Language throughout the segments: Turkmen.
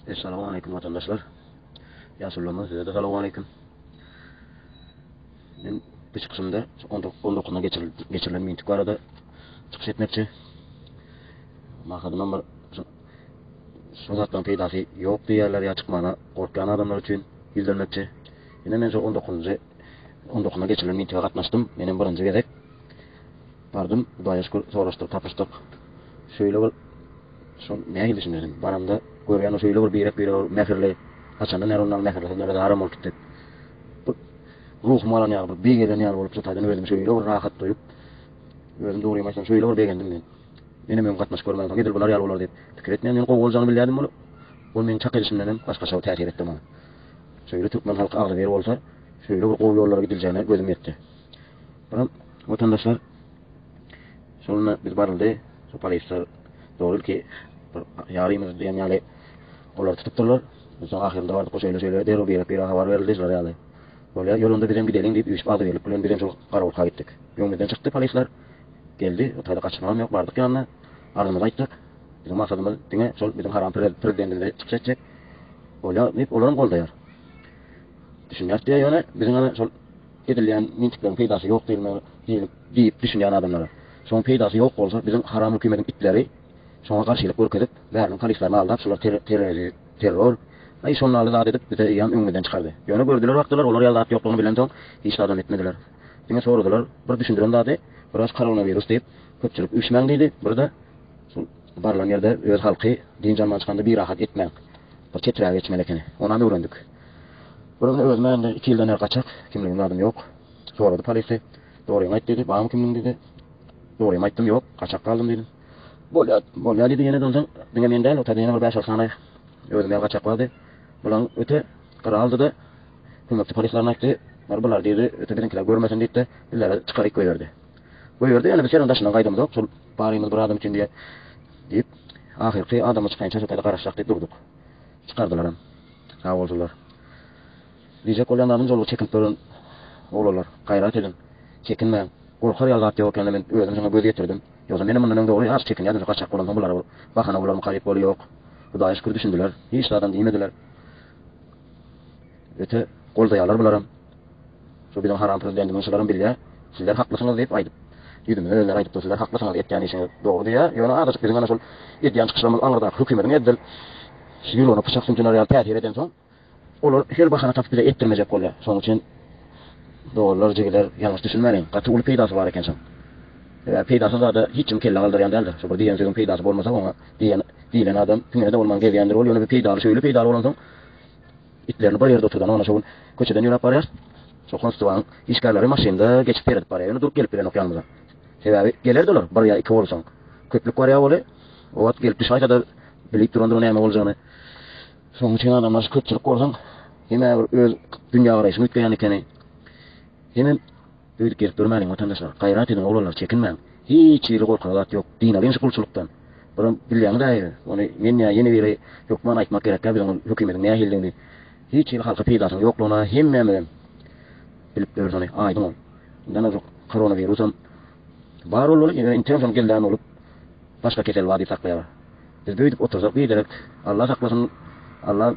Essalamu aleýkum watandaşlar. Ýaşulularymyz size-de salowmaleýkim. Men bu çykyşymda 19-na geçirilen mintik barada çykyş etmekçi. Maksadymam bir şu zatlaryň peýdasy ýok diýýärler ýa çykmana gorkýan adamlar üçin ýüzlenmekçi. Ine men şu 19-njy 19-na geçirilen mintige gatnaşdym. Menem birinji gezek bardym. Hudaýa şükür soraşdyk, tapyşdyk. Şeýle bir Şol nähili düşündirdim. Baramda görýän o şeýle bir birek-birege bir mähirli, haçandan bäri ondan mähirli sözlere zaram bolup gitdik. Bir ruhum galan ýaly, bir begelen ýaly bolup şu taýdan özümi şeýle bir rahat duýup, özüm dogrymy aýtsam şeýle bir begendim men. Menem öň gatnaşyp görmänsoň edil bular ýaly bolar diýip pikir etmän men gowy boljagyny bilýärdim ol. Ol meniň çak edişimdenem başgaça täsir etdi maňa. Şeýle türkmen halky agzybir bolsa, şeýle bir gowy ýollara gidiljegine gözüm ýetdi. Birem watandaşlar Şonda biz baryldy, şo polisler dogry ilki bir ýarymyz diýen ýaly olary tutupdyrlar. Biz soň ahyrynda bardyk, şeýle-şeýle derrew birek-birege habar berildi şular ýaly. Bolýar, ýör onda bizem gideliň diýip üýşüp agzybirlik bilen bizem şol garawulka gitdik. Öňümizden çykdy polisler. Geldi, o taýda gaçyrmagam ýok, bardyk ýanyna. Arzymyzy aýtdyk. Biziň maksadymyz diňe şol biziň haram prezidentimize çykyş etjek. Bolýar diýip olaram goldaýar. Düşünýäris diýýär ýöne biziň ana şol Edilýän mintikleriň peýdasy ýok diýilmegi diýlip diýip düşünýän adamlara. Şoň peýdasy ýok bolsa biziň haram hökümediň itleri şoňa garşylyk görkezip bäriniň polislerini aldap şular terrori terror aý şondaly zat edip bize eýýäm öňümizden çykardy. Ýöne gördüler bakdylar olar ýaly zat ýoklugyny bilensoň hiç zadam etmediler. Diňe soradylar bir düşündiren zady biraz koronawirus diýip köpçülik üýşmäň diýdi birde şol barylan ýerde öz halky dynç alman çykanda birahat etmäň bir çeträge geçmeli ekeni onam öwrendik. Bir gün özüme indi iki ýyldan bäri gaçak, kimligim zadym ýok. Sorady polisiýa. Dogryňy aýt diýdi. Barmy kimligiň diýdi. Dogrymy aýtdym, ýok, gaçak galdym diýdim. Bolýa, bolýa diýdi ýene-de onsoň diňe men däl, o taýda ýene bir bäş-alty sany özüm ýaly gaçak bardy. Bulaň öte gyra aldy-da, kömekçi polislerine aýtdy. Bar bular diýdi, öte biziňkiler görmesin diýip-de, bizleri çykaryp goýberdi. Goýberdi, ýöne biz her daşyndan gaýdamyzok, şol barymyz bir adam üçin diýe diýip, ahyrky adamy çykaýynça şo taýda garaşjak diýip durduk. Çykardylaram. Sag bolsunlar. Diýjek bolýan zadym şol çekinip duran oglanlar. Gaýrat ediň. Çekinmäň. Gorkar ýaly zat ýok ekenine men özüm şoňa göz ýetirdim. Ýogsa menem mundan öň dogry az çekinýärdim şu gaçak bolansoň bulara bir bahana bolarmyka diýip bol ýok. Hudaýa şükür düşündiler. Hiç zadam diýmediler. Öte goldaýarlar bularam. Şu biziň haram prezidentimiz şularam bilýär. Sizler haklysyňyz diýip aýdyp, ýüzümize özleri aýdyp dur, sizler haklysyňyz, etýän işiňiz dogry diýýär. Ýöne azajyk biziň ana şol edýän çykyşlarymyz aňyrdaky hökümediň eddil ýüregine pyçak sümtüner ýaly täsir edensoň, olar her bahana tapyp bize etdirmejek bolýar. Şonuň üçin doganlar, jigiler, ýalňyş düşünmäliň, gaty uly peýdasy bar eken şoň. Sebäbi peýdasyz zada hiç kim kelle galdyrýan däldir. Şo bir diýen sözüň peýdasy bolmasa oňa diýen diýlen adam piňine-de bolman gezýändir ol, ýöne bir peýdaly şeýle peýdaly bolansoň, Itlerini bir ýerde oturdan ana şo gün köçeden ýöräp barýas. Şo konstwanyň işgärleri maşynda geçip seredip barýar. Ýöne durup gelip bilenok ýanymyza. Sebäbi gelerdi olar bir ýa iki bolsaň. Köplük barýar weli. O wagt gelip düşaýsa-da bilip durandyr näme boljagyny. Şonuň üçin adamlar şu köpçülik bolsaň hemä bir öz dünýägaraýşyň üýtgeýän ekeni. Hemem Öýdüp gezip durmalyň watandaşlar. Gaýrat ediň oglanlar çekinmäň. Hiç hili gorkara zat ýok. Dynalyň şu gulçulykdan. Biram bilýäňiz aý ony men ýa ýene biri hökman aýtmak gerekkä biziň ol hökümediň nähilidigini. Hiç hili halka peýdasynyň ýoklugyna hemmämizem bilip durus ony aýdyň ol. Indi ana şu koronawirusam bar bolmaly ýöne intenem şony gizlän bolup başga kesel bar diýip saklaýarlar. Biz beýdip otursak biderek Alla saklasyn Alla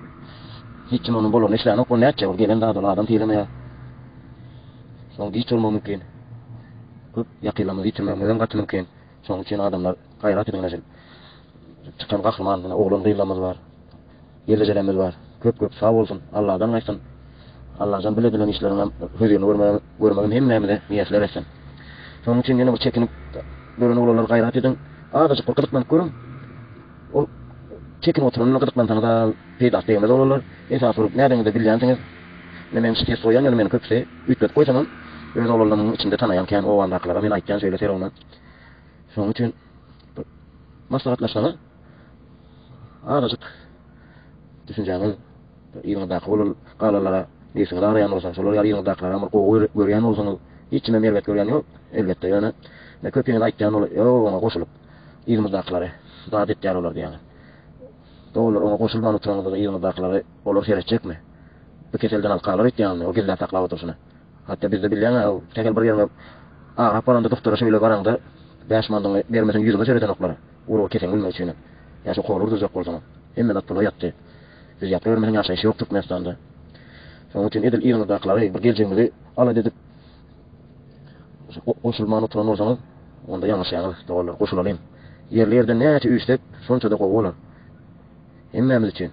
hiç kim onuň bolaryny islänok ol nätjek ol gelen zat ol adam sylamaýar. Soň giç bolmagy mümkin. Köp ýakynlarymyzy ýitirmegimizem gaty mümkin. Şonuň üçin adamlar gaýrat ediň ine çykan gahryman ine oglan gyzlarymyz bar. Gelnejelerimiz bar. Köp köp sag bolsun. Alladan gaýtsyn. Allajan bil edilen işleriňem hözirini görmegem hemmämize miýesler etsin. Şonuň üçin ýene bir çekinip gören oglanlar gaýrat ediň. Azajyk bir gyzyklanyp görüň. Ol çekinip oturanyna gyzyklansaňyz-a peýdasy degmez oglanlar. Esasy bir nädeňizde bilýänsiňiz. Ine men ştest goýýan ýöne meni köpüsi üýtgedip goýsamam öz oglanlarymyň içinde tanaýan kän obamdakylara men aýtýan şeýle serowna. Şonuň üçin bir maslahatlaşsaňyz azajyk düşünjäňiz yzyňyzdaky bolan galanlara nebsiňiz agraýan bolsa, şolar ýaly yzyňyzdakylara bir gowy görýän bolsaňyz, hiç kimem erbet görýän ýok, elbetde, ýöne köpüňiz aýtýan ol, ýok oňa goşulyp yzymyzdakylary zat etýär olar diýýäňiz. Dogrular oňa goşulman oturanyňyzda yzyňyzdakylary olar seretjekmi? Bu keselden alyp galar öýtýäňizmi, o gizläp saklap oturşyny? Hatda bizde bilýäň-ä, sähel bir ýeriňe agrap baranda doktora şeýle baraňda bäş mandyňy bermeseň ýüzüňe seredenoklar, urugy keseňi bilmek üçinem. Ýa şo kol urdurjak bolsaňam. Hemme zat pula ýatdy. Wzýatka bermeseň ýaşaýyş ýok Türkmenistanda. Şonuň üçin edil yzyňyzdakylary bir geljegimizi alada edip goşulman oturan bolsaňyz, onda ýalňyşýaňyz, doganlar, goşulalyň. Ýerli ýerden näçe üýşsek, şonça-da gowy bolar. Hemmämiz üçin.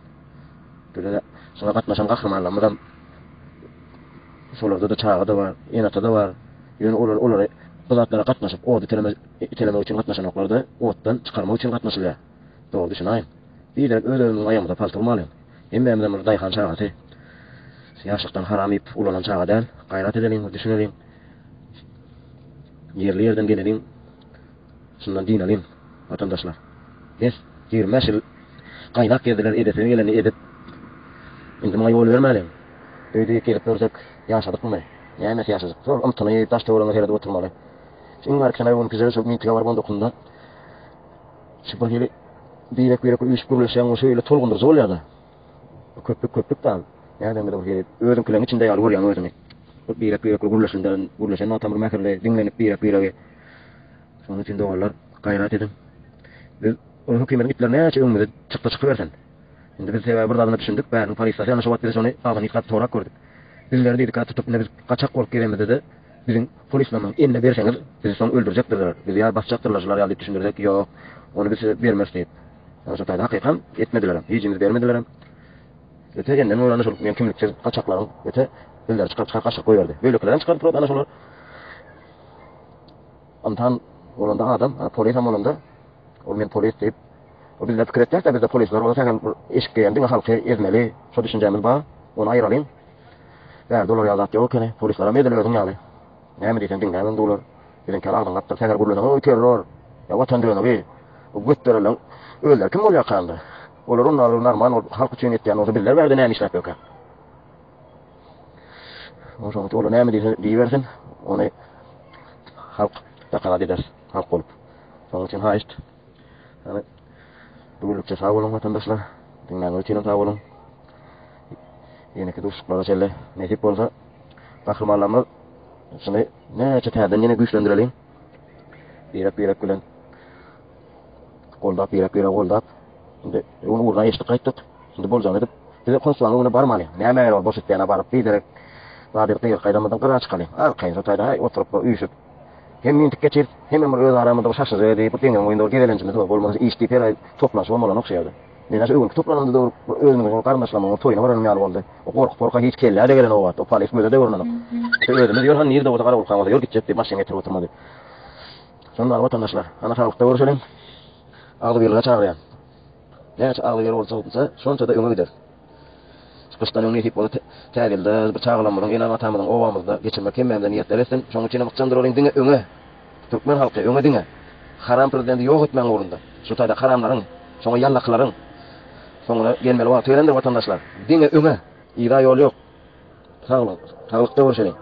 Bize şoňa gatnaşan gahrymanlarymyzam şolarda-da çaga-da bar, ene-ata-da bar. Ýöne olar olary bu zatlara gatnaşyp, ody itelemek üçin gatnaşanoklar-da, otdan çykarmak üçin gatnaşylýar. Dogry düşünaýyň. Biderek öz-özümiziň aýagymyza palta urmalyň. Hemmämizem bir daýhan çagasy. Ýaşlykdan haram iýip ulalan çaga däl. Gaýrat edeliň, bir düşüneliň. Ýerli-ýerden geleliň. Şundan dynalyň, watandaşlar. Bes, 25 ýyl gaýnap gezdiler, edesine gelenini edip. Indi muňa ýol bermäliň. Öýde gezip ýörsek, ýaşadykmy? Nämesi ýaşajyk? Şol ymtynyp, daş-töweregiňe seredip oturmaly. Şu iň bärkisine öňküje şol mitinge baryp ondakynda şu bir hili birek-birek üýşüp gürleşýäň, o şeýle tolgundyryjy bolýar-da. Köplük köplük dal. Nädende bir hili özüňkileň içinde ýaly görýäň özüňi. Bir birek-birek gürleşende, gürleşen wagtam bir mähirli diňlenip birek-biregi. Şonuň üçin doganlar, gaýrat ediň. Biz ol hökümetiň itleri näçe öňümize çyksa çykybersin. Indi biz sebäbi bir zadyna düşündik, bäriniň polisiýasy ýa şo wagt biz şony agzyny ýyklap sorap gördük. Bizleri diýdik, tutup indi biz gaçak bolup gelenimizde-de biziň polislerimiziň eline berseňiz, bizi soň öldürjekdirler, bizi ýa basjakdyrlar şular ýaly diýip düşündirsek, ýok, ony biz size bermeris diýip. Ýa şo taýda hakykam etmedilerem, hijimizi bermedilerem. Öte enden bolanda şol men kimliksiz gaçaklaryň öte bizleri çykaryp çykaryp gaçyryp goýberdi. Beýlekilerem çykaryp durdy ana şolar. Ynsan bolanda adam, polisem bolanda ol men polis diýip, o bizler pikir etýäs-de bizde polisler bolsa sähel bir eşik geýen diňe halky ezmeli, şo düşünjämiz bar, ony aýyralyň. Bärde olar ýaly zat ýok ekeni, polislerem edil özüň ýaly. Näme diýseň diňläbem durlar. Biziňkiler agzyňy gapdyryp sähel gürleseň, oý terror, ýa watan dönügi. Bu götberenleň özleri kim bolýarka indi? Olar onda normal bolup halk üçin etýän bolsa bizler bärde näme işläp ýörkäk? Oşoň üçin olar näme diýse diýibersin, ony halk dakalat eder, halk bolup. Şonuň üçin haýyşt. Ýani bu günlükçe sag boluň watandaşlar. Diňläniňiz üçin hem sag boluň. Ýeneki duşuşyklara çenli nesip bolsa gahrymanlarymyz şuny näçe täzeden ýene güýçlendireliň. Birek-birek bilen goldap, birek-biregi goldap. Indi öň ugruna geçdik gaýtdyk. Indi boljagyny edip, biz konsulanyň öňüne barmalyň. Nämä gerek ol boş etýäne baryp, biderek zat edip gygyryp gaýdanymyzdan gyra çykalyň. Arkaýyn şo taýda haý oturyp bir üýşüp, hem mintik geçiris, hemem bir öz aramyzda bir şaşlyjak edip, bir deňiň boýunda bir gezelenjimiz bor. Bolmasa iş diýip her aý toplanyşybam bolanok şu ýerde. Men-ä şu öňki toplanamda-da bir özümiziň garyndaşlarymyzyň toýuna baranym ýaly boldy. O gorky-porka hiç kellä-de gelenok o wagt. O polis göze-de görnenok. Özümiz ýör han nirde bolsa garawulkaň bolsa ýör gitjek diýip maşyn getirip oturmady. Şonda watandaşlar, ana saglykda görüşeliň. Agzybirlige çagyrýan. Näçe agzybir bolsa, şonça-da öňe gideris. Gyşdan öň nesip bolsa Täze ýylda bir çagalarymyzyň, ene-atamyzyň obamyzda geçirmek hemmämize niýetler etsin. Şonuň üçinem ykjam duralyň diňe öňe! Türkmen halky öňe diňe! Haram prezidenti ýok etmäň ugrunda. Şu taýda haramlaryň, şoňa ýallakylaryň soňuna gelmeli wagty gelendir watandaşlar. Diňe öňe! Yza ýol ýok. Sag boluň. Saglykda görüşeliň.